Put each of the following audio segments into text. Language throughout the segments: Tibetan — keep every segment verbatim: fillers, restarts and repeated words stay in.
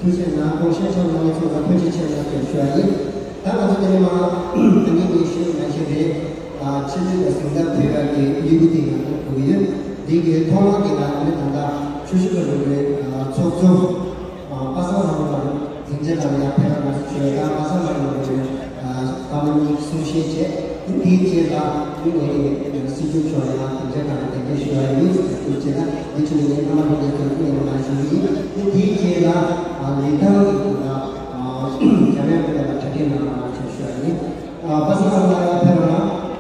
ཐུགས་རྗེ་གནང་། གོང་བཤད་ཆོག་གནང་མཁན་ཚོ་ལ་ཐུགས་རྗེ་ཆེ་གནང་ཞེས་ཞུ་བ་ཡིན། ད་ང་ཚོ་དེ་ནས་མར་ད་ངས་ངས་ཞུ་མ་ཤེས་པའི་ཆེད་དོན་དང་གཟེངས་རྟགས་ཕུལ་བ་གི་ཡི་གུ་དེ་ང་ཚོ་དགོས་ཡོད། འདི་གི་ཐོག་མ་དེ་ལ་ངས་ད་ལྟ་ཆུ་བཞི་པ་རུ་པའི་ཚོགས་གཙོ་པ་སངས་ལྷ་མོ་དང་། དེ་འདྲ་ལ་ཡར་ཕེབས་པ་ཞུ་ཡ། ད་པ་སངས་ལྷ་མོ་ལ་ཡང་བཀའ་མོལ་གསུང་བཤད་བྱས། དེའི་རྗེས་ལ་ངོས་ནས་སྲིད་སྐྱོང་མཆོག་ལ་ཡང་དེ་འདྲ་དང་དེ་འདྲ་ཞུ་བ་ཡིན་ཟེར་དུས་བྱས་ན། དེ་ཕྱོགས་ནས་ངས་སྔ་མ་ལྷུག་པའི་དོན་ངས་མ་ཞུ་གི་ཡིན། དེའི་རྗེས་ལ་ལི་ཐང་གི་ཁོ་ན་རྒྱ་མེད་པའི་ལ་གྲ་སྒྲིག་གནང་བ་ཞུ་ཞུ་བ་ཡིན། པ་སངས་ལྷ་མོ་ལ་ཡང་ཕེབས་རོགས་གནང་།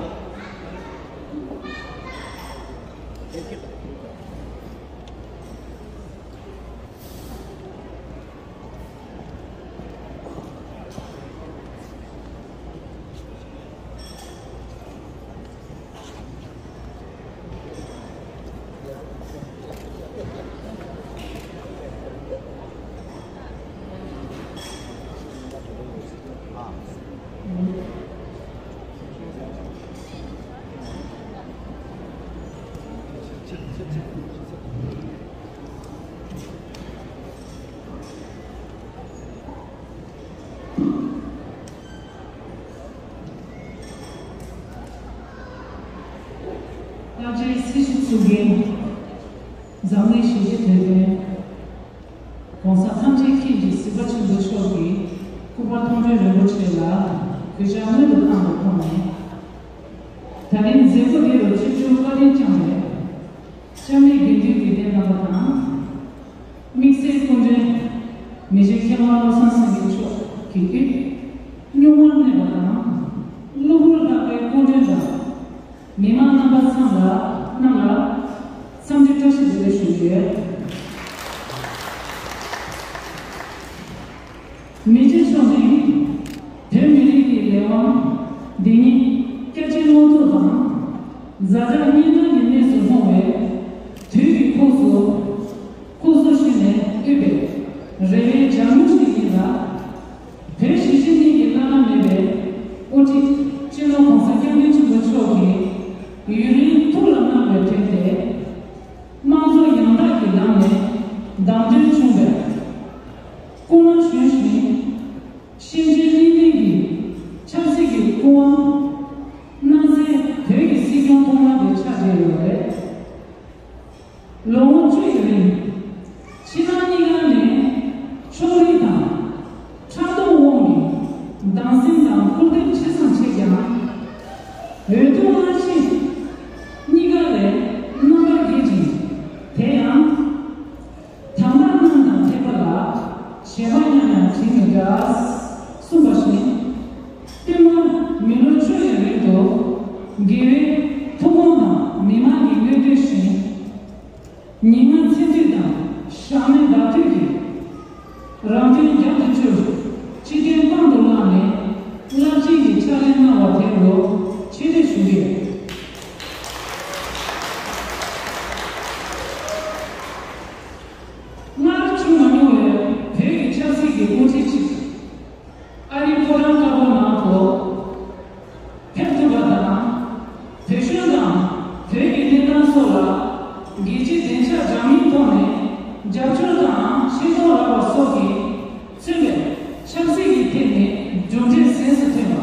རླབས་ཆེན་སྲི་ཞུ་ཚུགས་མཁན། འཛམ་གླིང་གཞིས་བྱེས་དོན་ལྡན། ༸གོང་ས་ཐམས་ཅད་མཁྱེན་ཅིང་གཟིགས་པ་ཆེན་པོ་མཆོག་གི་སྐུ་པར་མཐོང་གྲོལ་རིན་པོ་ཆེ་ལ་གུས་ཕྱག་སྔོན་དུ་བཏང་བའི་ཐོག་ནས། ད་རིང་མཛད་སྒོ་འདི་རུ་ཆེད་བཅར་བཀའ་དྲིན་བསྐྱངས་པའི་ལྕམ་ཡིག་དགེ་འདུན་དགེ་ལྡན་རྣམ་པ་དང་། དམིགས་བསལ་སྐུ་མགྲོན་མི་རྗེ་མཁས་དབང་བློ་བཟང་སེང་གེ་མཆོག་གི་དབུས་གཉུག་མར་གནས་པ་དང་། གློ་བུར་ལྷག་པའི་སྐུ་མགྲོན་དང་། མི་མང་རྣམ་པ་ཚང་ལ་རྣམས་ལ་འཚམས་འདྲི་བཀྲ་ཤིས་བདེ་ལེགས་ཞུ་རྒྱུ་ཡོད། མི་རྗེ་མཆོག་ནི་བོད་མི་རིགས་ཀྱི་ལས་དབང་བདེན་གཉིས་སྐྱབས་རྗེ་བློ་ཐུགས་དང་། ཛ་དྲག་གཉན་འཕྲང་གི་གནས་སུ་ལྷུང་བའི་དུས་ཀྱི་ཁོངས་སུ་སྐུ་གཟུགས་ཤུལ་ནས་དབུས་པའི་རེ་བའི་ལྗང་མྱུག་ཞིག་ཡིན་ལ། བོད་གཞིས་བྱེས་གཉིས་ཀྱི་བླ་ན་མེད་པའི་དབུ་ཁྲིད་སྤྱི་ནོར་༸གོང་ས་༸སྐྱབས་མགོན་ཆེན་པོ་མཆོག་གིས་ཡུན་རིང་ཐུགས་ལ་བསྣམས་པའི་དོན་དེ། དམངས་གཙོ་ཡང་དག་གི་ལམ་ནས་བདམས་ཐོན་བྱུང་བའི་སྐུ་ན་གཞོན་ཞིང་། ཤེས་བྱའི་གླེང་སྟེགས་ཀྱི་ཆབ་སྲིད་ཀྱི་སྐུ་དབང་གནང་སའི་བོད་ཀྱི་སྲིད་སྐྱོང་ཐོག་མ་དེ་ཆགས་བསྡད་ཡོད་རེད། ལོ་ངོ་བཅུ་ཡི་རིང་། ཕྱི་ནང་གཉིས་ཀ་ནས་ཕྱོགས་རིས་དང་ཕྲག་དོག་དབང་གིས་སྡང་སེམས་དང་སྐུར་འདེབས་ཆེ་ཙམ་བྱས་ཀྱང་། འོས་བསྡུ་སྔ་ཕྱི་གཉིས་ཀ་ལས་རྣམ་པར་རྒྱལ་ཅིང་། དེ་ཡང་། དམ་པ་རྣམས་དང་འཕྲད་པ་ལ་བྱེད་པ་མཉམ་ཡང་བྱེད་མི་འདྲ། གསུངས་པ་བཞིན། བསྟུད་མར་མི་ལོ་བཅུ་ཡི་རིང་དུ་དགེ་བའི་ཐུགས་དགོངས་དང་མི་མང་གི་མངོན་འདོད་བཞིན། ཉིན་ལྔ་མཚན་བསྟོད་དང་ཞག་མེད་བརྡ་སྤྲོད་ཀྱིས་རང་དོན་རྒྱབ་ཏུ་བསྐྱུར། སྤྱི་དོན་དཔང་དུ་བླངས་ནས་རླབས་ཆེན་གྱི་ཕྱག་ལས་གནང་བ་དེ་ལ་ཆེ་བསྟོད་ཞུ་གི་ཡོད། སྔར་བྱུང་མ་མྱོང་བའི་བོད་ཀྱི་ཆབ་སྲིད་ཀྱི་དབུ་ཁྲིད་ཅིག་ཨ་རིའི་ཕོ་བྲང་དཀར་པོའི་ནང་དུ་ཕེབས་ཐུབ་པ་དང་། བོད་གཞུང་དང་བོད་ཀྱི་གནས་སྟངས་སོགས་ལ་རྒྱལ་སྤྱིའི་སྡིངས་ཆ་འདྲ་མིན་ཐོག་ནས་རྒྱབ་སྐྱོར་དང་ཤེས་རྟོགས་རག་པ་སོགས་ཀྱིས་མཚོན་པའི་ཆབ་སྲིད་ཀྱི་ཐད་ནས་གྲུབ་འབྲས་གཟེངས་སུ་ཐོན་པ།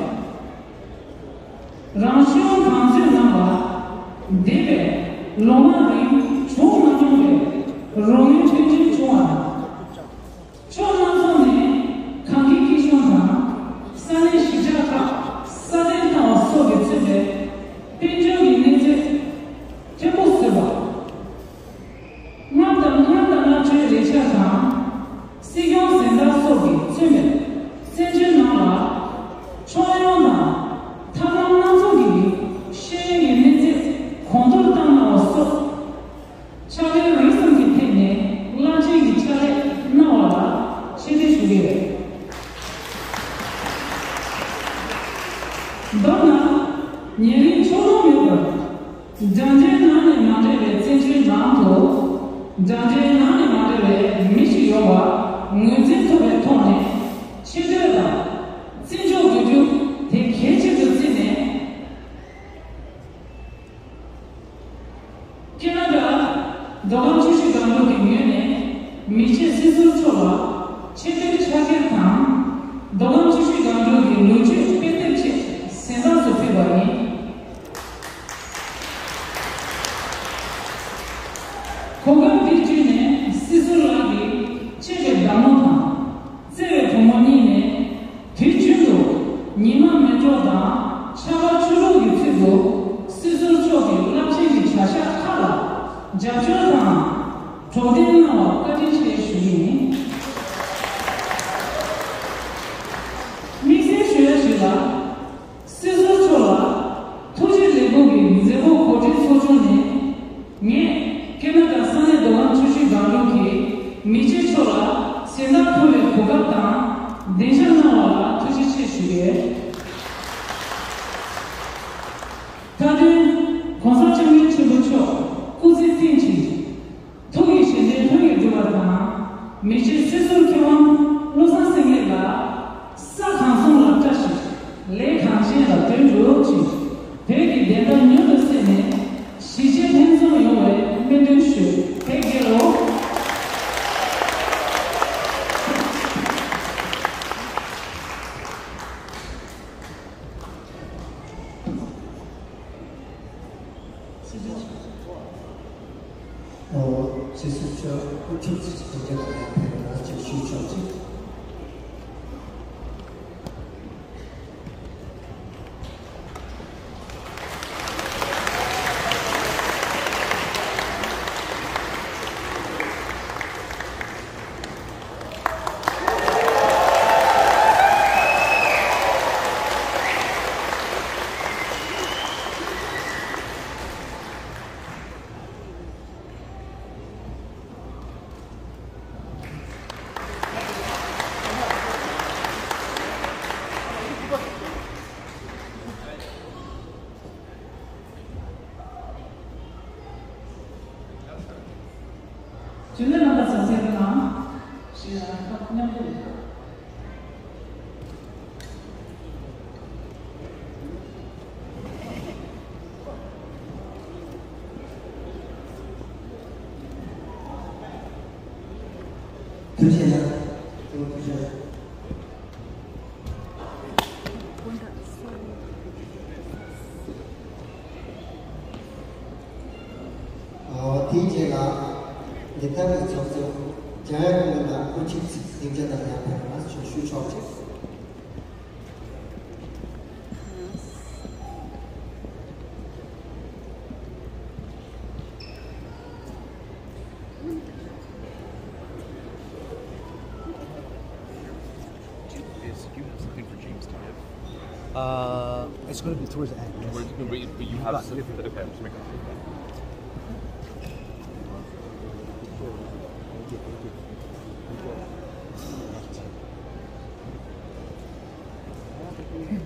རང་སྐྱོང་གང་མཛོད་ནང་ལ་འདས་པའི་ལོ་ལྔ་རིང་བྱུང་མ་མྱོང་བའི་རོགས་དངུལ་ཐོན་སྐྱེད་བྱུང་བ་དང་། ཕྱོགས་སྣ་ཚོགས་ནས་གངས་སྐྱིད་སྐྱིད་གཤོངས་དང་ས་གནས་གཞིས་ཆགས་ཁག་སྲ་བརྟན་བཏང་བ་སོགས་ཀྱིས་མཚོན་པའི་དཔལ་འབྱོར་གྱི་གནས་ཚད་མཐོན་པོ་བཟོས་པ། སྔར་དང་སྔར་དང་སྔར་བྱས་ལས་འཆར་དང་། སྲིད་སྐྱོང་གཟེངས་རྟགས་སོགས་ཀྱིས་མཚོན་པའི་བཙན་བྱོལ་ནང་ལ་ཕྱོགས་ཡོངས་དང་ཐབས་ལམ་སྣ་ཚོགས་ཀྱི་ཤེས་ཡོན་གྱི་གནས་ཚད་གོང་མཐོར་བཏང་གནང་བ་སོགས། ཕྱག་ལས་རིམ་གསུམ་གྱི་ཐད་ནས་རླབས་ཆེན་གྱི་ཕྱག་ལས་གནང་བ་ལ་ཆེ་བསྟོད་ཞུ་གི་ཡོད། མདོར་ན། ཉེ་རིང་ཕྱོགས་ལྷུང་མེད་པར། དགྲ་འདྲེའི་ནང་ནས་མ་འདྲེས་པའི་བཙན་བྱོལ་ནང་དུ། དགྲ་འདྲེའི་ནང་ནས་མ་འདྲེས་པའི་མི་ཞིག་ཡོང་བ་ངོས་འཛིན་ཐུབ་པའི་ཐོག་ནས་ཆེ་བསྟོད་དང་བརྩི་འཇོག་དགོས་རྒྱུ་དེ་གལ་ཆེན་དུ་བརྩིས་ནས། ཁེ་ན་ཌ་མདོ་ཁམས་ཆུ་བཞི་སྒང་དྲུག་གི་ངོས་ནས་མི་རྗེ་སྲིད་ཟུར་མཆོག་ལ་ཆེ་ གནང་བར་བཀའ་དྲིན་ཆེ་ཞུ་གི་ཡིན། དམིགས་བསལ་ཞུ་ཡ་ཞིག་ལ། སྲིད་ཟུར་མཆོག་ལ་ཐུགས་རྗེ་ལེགས་འབུལ་གྱི་མཛད་སྒོ་གོ་སྒྲིག་ཚོགས་ཆུང་ནས། ངས་ཁེ་ན་ཌ་ས་གནས་མདོ་ཁམས་ཆུ་བཞི་སྒང་དྲུག་གི་མི་སྐྱ་མཆོག་ལ་གཟེངས་རྟགས་ཕུལ་བའི་གོ་སྐབས་དང་གདན་འཇགས་གནང་བ་ལ་ཐུགས་རྗེ་ཆེ་ཞུ་གི་ཡོད། མཐའ་དོན། ༸གོང་ས་༸སྐྱབས་མགོན་ཆེན་པོ་མཆོག་སྐུ་ཚེ་བརྟན་ཅིང་། ཐུགས་ཀྱི་བཞེད་དོན་ལྷུན་གྱིས་གྲུབ་པ་དང་། མི་རྗེ་སྲིད་ཟུར་མཁས་དབང་བློ་བཟང་སེང་གེ་ལགས་ས་གང་བཟང་ལ་བཀྲ་ཤིས་ལས་གང་ཆེན་ལ་དོན་འགྲུབ་ཅིང་། བོད་ཀྱི་བདེན་མཐའ་མྱུར་དུ་གསལ་ནས་གཞིས་བྱེས་ལྷན་འཛོམས་ཡོང་བའི་སྨོན་འདུན་ཞུ། བོད་རྒྱལ་ལོ། སྲིད་ཟུར་མཆོག་སྐུ་ཁྲིད་ཀྱི་གདན་ལ་ཕེབས་པར་ཅིག་ཞུ་ཆོག་ཅིག་རྒྱུན་ལས་རྣམ་པ་ཚོ་མཛད་པ་དང་། ཞེས་སྐབས་མཉམ་དུ། ཐུགས་རྗེ་གནང་། ཐུགས་རྗེ་གནང་། ཨོ། དེའི་རྗེས་ལ་འདི་ལྟར་གྱི་ཚོགས་གཙོ་འཇམ་དབྱངས་ལྷ་མོ་ལགས་སྐུ་ཁྲིད་ཚིག་སྡིངས་ཆ་དང་ཡང་ཕེབས་པ་ཞུ་ཆོག་ཅིག Is, do you have something for James to give? Uh, it's going to be towards the end. Yes. Where, where, but you have some. Okay, I'm just making.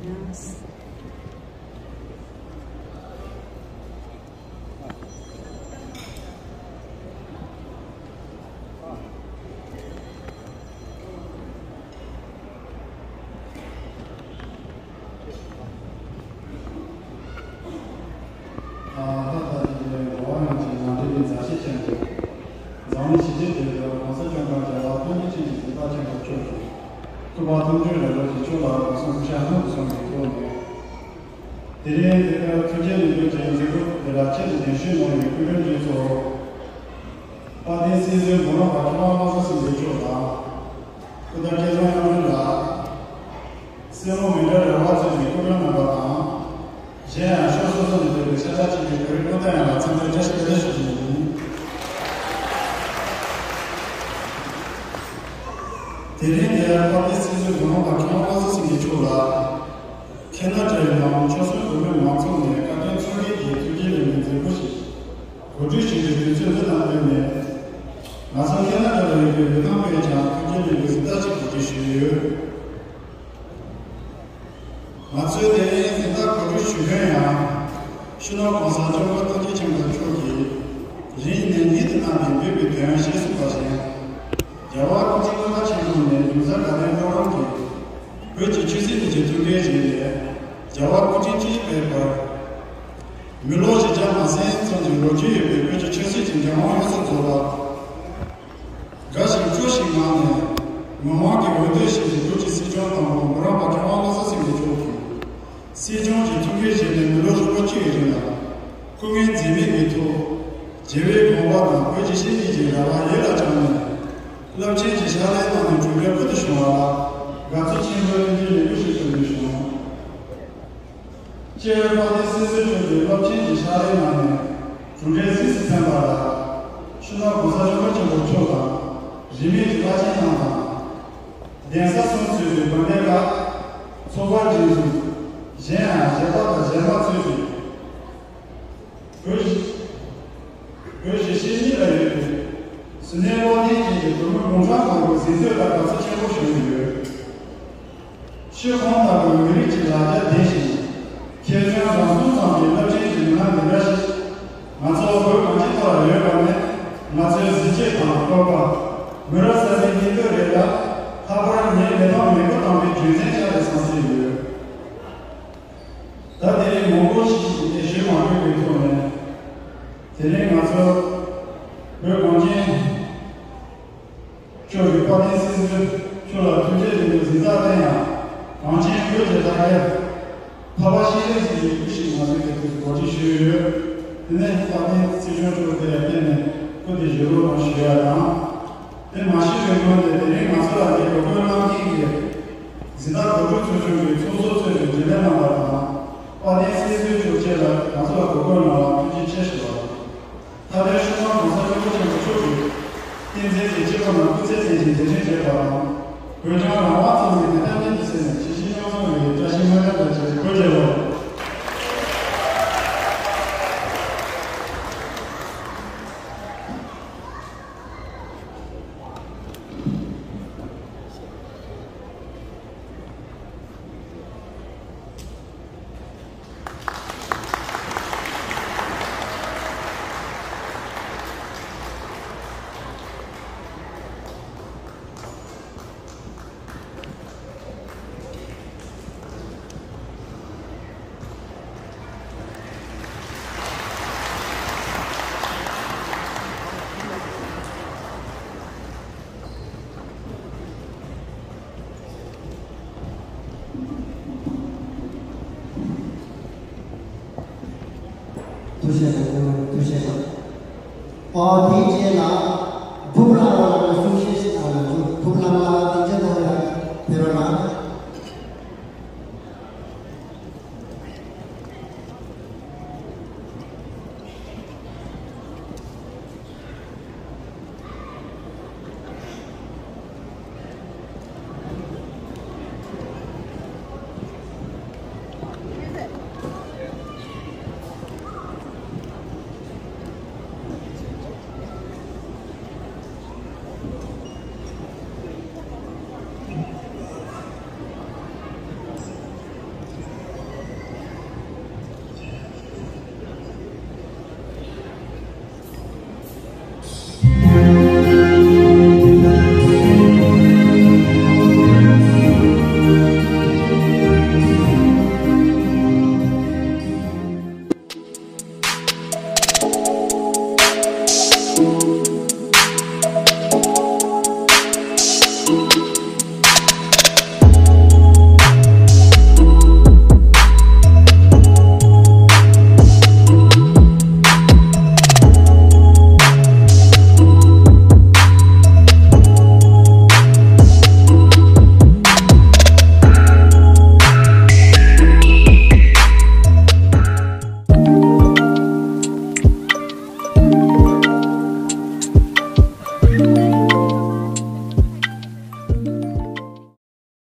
Yes. ཨ། ད་ལྟ་དེ་འདྲའི་འགྲོ་བ་ཡོངས་ཀྱི་ནང་འདྲེན་གྱི་མཛའ་བཤེས་ཅན་དུ། འཛམ་གླིང་ཞི་བདེའི་དོན་དུ་གོང་ས་སྐྱབས་མགོན་རྒྱལ་བ་དཔལ་ལྡན་ཁྲི་ཆེན་གྱི་གཟེངས་རྟགས་ཅན་པ་མཆོག་གིས་སྐུ་པར་ཐུགས་འདུན་རེ་ལོ་ཞིག་མཆོག་ལ་གོང་ས་སྐུ་ཕྱྭ་སྔོན་དུ་སོང་བའི་ཐོག་ནས། དེ་རིང་འདི་ལྟར་ཐུགས་རྗེ་ལེགས་འབུལ་གྱི་མཛད་སྒོ་འདི་ལ་ཆེད་དུ་གདན་ཞུ་གནང་བའི་སྐུ་མགྲོན་དེ་ཚོ། དཔལ་ལྡན་སྲིད་ཟུར་མགོ་རམས་པ་མཁས་དབང་བློ་བཟང་སེང་གེ་མཆོག་དང་། སྐུ་ཟླ་སྐལ་བཟང་གཡུང་དྲུང་ལགས། སྲས་མོ་མི་འདྲ་རེ་བ་མཚོན་གྱི་སྐུ་མགྲོན་རྣམ་པ་དང་། གཞན་ཡང་ཕྱོགས་སོ་སོ་ནས་ཕེབས་པའི་ཤ་ཁྲག་གཅིག་པའི་བོད་རིགས་སྤུན་ཟླ་ཡོངས་ལ་འཚམས་འདྲི་བཀྲ་ཤིས་བདེ་ལེགས་ཞུ་རྒྱུ་ཡིན། དེ་རིང་འདིར་དཔལ་ལྡན་སྲིད་ཟུར་མགོ་རམས་པ་མཁས་དབང་བློ་བཟང་སེང་གེ་མཆོག་ལ། ཁེ་ན་ཌའི་ནང་ཆོལ་གསུམ་བོད་མི་མང་ཚོགས་ནས་བཀའ་དྲིན་ཚོར་མཁན་གྱི་ཐུགས་རྗེ་ལེགས་འབུལ་མཛད་སྒོ་ཞིག་གོ་སྒྲིག་ཞུས་པའི་དུས་ཚོད་འདི་དང་བསྟུན་ནས། ང་ཚོ་ཁེ་ན་ཌ་ལ་ཡོད་པའི་བོད་ཁང་པས་ཀྱང་ཐུགས་རྗེ་ལེགས་འབུལ་གཟེངས་རྟགས་ཤིག་གོ་སྒྲིག་ཞུས་ཡོད། ང་ཚོའི་དེ་རིང་གཟེངས་རྟགས་གོ་སྒྲིག་ཞུ་མཁན་ཡང་། སྤྱི་ནོར་༸གོང་ས་༸སྐྱབས་མགོན་རིན་པོ་ཆེ་མཆོག་གིས་རིང་ནས་ཉིད་དུ་གནང་བའི་འབོད་པའི་དོན་ཞེས་གསུངས་པ་བཞིན། རྒྱལ་བ་སྐུ་ཕྲེང་ལྔ་པ་ཆེན་པོ་ནས་ལུང་གསར་དགའ་ལྡན་བླ་བྲང་གི་བོད་ཀྱི་ཆོས་སྲིད་གཉིས་ཀྱི་ཐུགས་འགན་བཞེས་ནས། རྒྱལ་བ་སྐུ་ཕྲེང་བཅུ་བཞི་པའི་བར། མི་ལོ་བཞི་བརྒྱ་མ་ཟིན་ཙམ་གྱི་ལོ་རྒྱུས་ཡོད་པའི་བོད་ཀྱི་ཆོས་སྲིད་ཀྱི་འགན་དབང་ཡོངས་སུ་རྫོགས་པ། དགའ་ཞིང་སྤྲོ་ཞིང་ངང་ནས་ངག་དབང་གི་འོས་བསྡུ་བྱས་ཏེ་བོད་ཀྱི་སྲིད་སྐྱོང་དང་པོ་མགོན་པོ་རབ་འབངས་མཁས་དབང་བློ་བཟང་སེང་གེ་མཆོག་གིས་སྲིད་སྐྱོང་གི་ཐུགས་འགན་བཞེས་ནས་མི་ལོ་ཧྲིལ་པོ་གཅིག་གི་རིང་ལ་སྐུ་ངལ་འཛེམས་མེད་ཀྱི་ཐོག་རྒྱལ་བའི་དགོངས་པ་དང་བོད་ཀྱི་སྐད་ཡིག་གི་རེ་བ་ཡིད་ལ་བཅངས་ནས་རླབས་ཆེན་གྱི་ཕྱག་ལས་གནང་ནས་གྲུབ་འབྲས་ཕུལ་དུ་བྱུང་བ་ལ་དགའ་བསུ་ཆེན་པོའི་ཐུགས་རྗེ་ལེགས་འབུལ་ཞུ་འདོད་བྱུང་། སྤྱིར་དཔལ་ལྡན་སྲིད་ཟུར་མཆོག་གིས་རླབས་ཆེན་གྱི་ཕྱག་ལས་གནང་ནས་གྲུབ་འབྲས་གཟིགས་སུ་ཕན་པ་དང་། སྤྱི་ནོར་༸གོང་ས་༸སྐྱབས་མགོན་ཆེན་པོ་མཆོག་དང་། རིས་མེད་ཀྱི་བླ་ཆེན་རྣམས་དང་། གདན་ས་གསུམ་གཙོས་པའི་དགོན་སྡེ་ཁག་ཚོགས་པ་སྒྲིག་འཛུགས། གཞན་ཡང་གཞས་པ་དང་གཞས་མ་གཙོས་པའི་བོད་བོད་གཞིས་བྱེས་གཉིས་ལ་ཡོད་པའི་ཟུར་ནས་བློ་ལྡན་ཅན་གྱི་བོད་མི་གུང་ཁྲན་ཏང་གི་གཟེངས་བསྟོད་དང་དགའ་བསུ་ཆེན་པོ་ཞུ་གི་ཡོད། ཤོད་གོང་ལྟ་བུའི་མི་རིགས་ཀྱི་ལ་རྒྱ་ལྡན་ཞིང་། ཁྱད་ཆོས་རང་གསུམ་ཚང་བའི་རླབས་ཆེན་གྱི་མི་སྣ་འདི་འདྲ་ཞིག་ང་ཚོ་བོད་གངས་ཅན་ཐོག་ལ་ཡོད་པ་ནི། ང་ཚོའི་གཟི་བརྗིད་དང་སྤོབས་པ། མི་རབས་གསར་པའི་སྙིང་སྟོབས་རེད་ལ། ལྷག་པར་ངས་མི་ཕམ་མེས་པོ་དམ་པའི་རྒྱུ་མཚན་ཆགས་རེད་བསམ་གྱི་ཡོད། ད་དེ་རིང་མང་པོ་ཞིག་གིས་ཞུ་མ་ཕོད་པའི་ཐོག་ནས། དེ་རིང་ང་ཚོ་བོད་གངས་ཅན་ལྕོགས་ཀྱི་དཔལ་ལྡན་སྲིད་ཟུར་མཆོག་ལ་ཐུགས་རྗེ་ཆེ་ཞུ་གཟེངས་རྟགས་བསྟན་ཡང་། གངས་ཅན་བོད་ཀྱི་ལྷ་སྐལ་འཕགས་པ་སྤྱན་རས་གཟིགས་ཀྱི་སྐུ་ཞིག་ང་ཚོས་དེ་དུས་སུ་གོ་སྒྲིག་ཞུས་ཡོད། དེ་ནས་དཔལ་ལྡན་སྲིད་སྐྱོང་མཆོག་དེ་ལ་བརྟེན་ནས་སྐུ་དེ་བཞེས་རོགས་གནང་ཞུ་ཡ་དང་། དེ་མ་ཞུས་པའི་སྔོན་དུ་དེ་རིང་ང་ཚོ་ལ་འདིར་འགྲོ་སྐྱོད་གནང་མཁན་གྱི་གཟེངས་རྟགས་གོ་སྒྲིག་ཚོགས་ཆུང་གི་ཚོགས་གཙོ་གཙོས་པའི་འབྲེལ་ཡོད་རྣམ་པ་དང་། དཔལ་ལྡན་སྲིད་ཟུར་མཆོག་བཅས་ལ་ང་ཚོ་ལ་གོ་སྐབས་གནང་བར་ཐུགས་རྗེ་ཆེ་ཞུ་བ་དང་། མཐའ་དོན་སྤྱི་ནོར་༸གོང་ས་༸སྐྱབས་མགོན་ཆེན་པོ་མཆོག་གིས་བསྟན་འཛིན་གྱི་སྤྱི་ཁོག་ནང་སྐུ་ཚེ་བརྟན་ཅིང་རྗེས་དྲན་བྱེད་པ་དང་། བོད་རང་རང་དབང་ཚང་མའི་བདེན་མཐའ་མཉམ་དུ་གསལ་ནས་ཇི་བཞིན་སྐྱོང་ཚོགས་ཡོད་པའི་བཀྲ་ཤིས་སྨོན་ལམ་དང་བཅས་ཏེ་སྐུ་མཁྱེན་ལོ། ཐུགས་རྗེ་ཆེ། ཐུགས་རྗེ་ཆེ། ཨོ་དེའི་རྗེས་ལ་